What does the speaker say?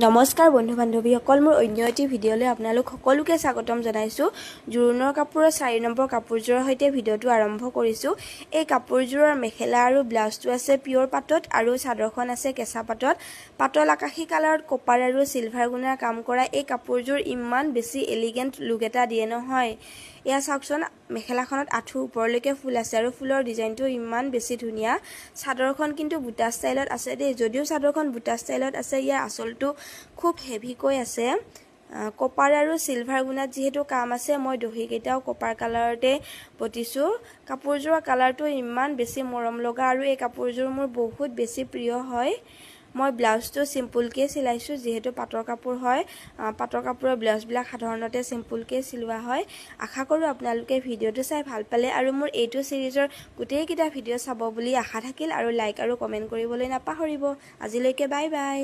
নমস্কাৰ বন্ধু বান্ধৱীসকল, মোৰ অন্য এটি ভিডিঅ'লৈ আপোনালোক সকলোকে স্বাগতম জনাইছোঁ। জোৰোণৰ কাপোৰৰ 4 নম্বৰ কাপোৰযোৰৰ সৈতে ভিডিঅ'টো আৰম্ভ কৰিছোঁ। এই কাপোৰযোৰৰ মেখেলা আৰু ব্লাউজটো আছে পিয়ৰ পাটত আৰু চাদৰখন আছে কেঁচা পাটত। পাতল আকাশী কালাৰত কপাৰ আৰু চিলভাৰ গুণাৰ কাম কৰা এই কাপোৰযোৰ ইমান বেছি এলিগেণ্ট লুক এটা দিয়ে নহয়। এয়া চাওকচোন, মেখেলাখনত আঁঠু ওপৰলৈকে ফুল আছে আৰু ফুলৰ ডিজাইনটো ইমান বেছি ধুনীয়া। চাদৰখন কিন্তু বুটা ষ্টাইলত আছে দেই। যদিও চাদৰখন বুটা ষ্টাইলত আছে, ইয়াৰ আঁচলটো খুব হেভিকৈ আছে। কপাৰ আৰু চিলভাৰ গুণাত যিহেতু কাম আছে, মই দহিকেইটাও কপাৰ কালাৰতে বটিছোঁ। কাপোৰযোৰৰ কালাৰটো ইমান বেছি মৰম লগা আৰু এই কাপোৰযোৰ মোৰ বহুত বেছি প্ৰিয় হয়। মই ব্লাউজটো চিম্পুলকৈ চিলাইছোঁ, যিহেতু পাটৰ কাপোৰ হয়। পাটৰ কাপোৰৰ ব্লাউজবিলাক সাধাৰণতে চিম্পুলকৈ চিলোৱা হয়। আশা কৰোঁ আপোনালোকে ভিডিঅ'টো চাই ভাল পালে আৰু মোৰ এইটো ছিৰিজৰ গোটেইকেইটা ভিডিঅ' চাব বুলি আশা থাকিল আৰু লাইক আৰু কমেণ্ট কৰিবলৈ নাপাহৰিব। আজিলৈকে বাই বাই।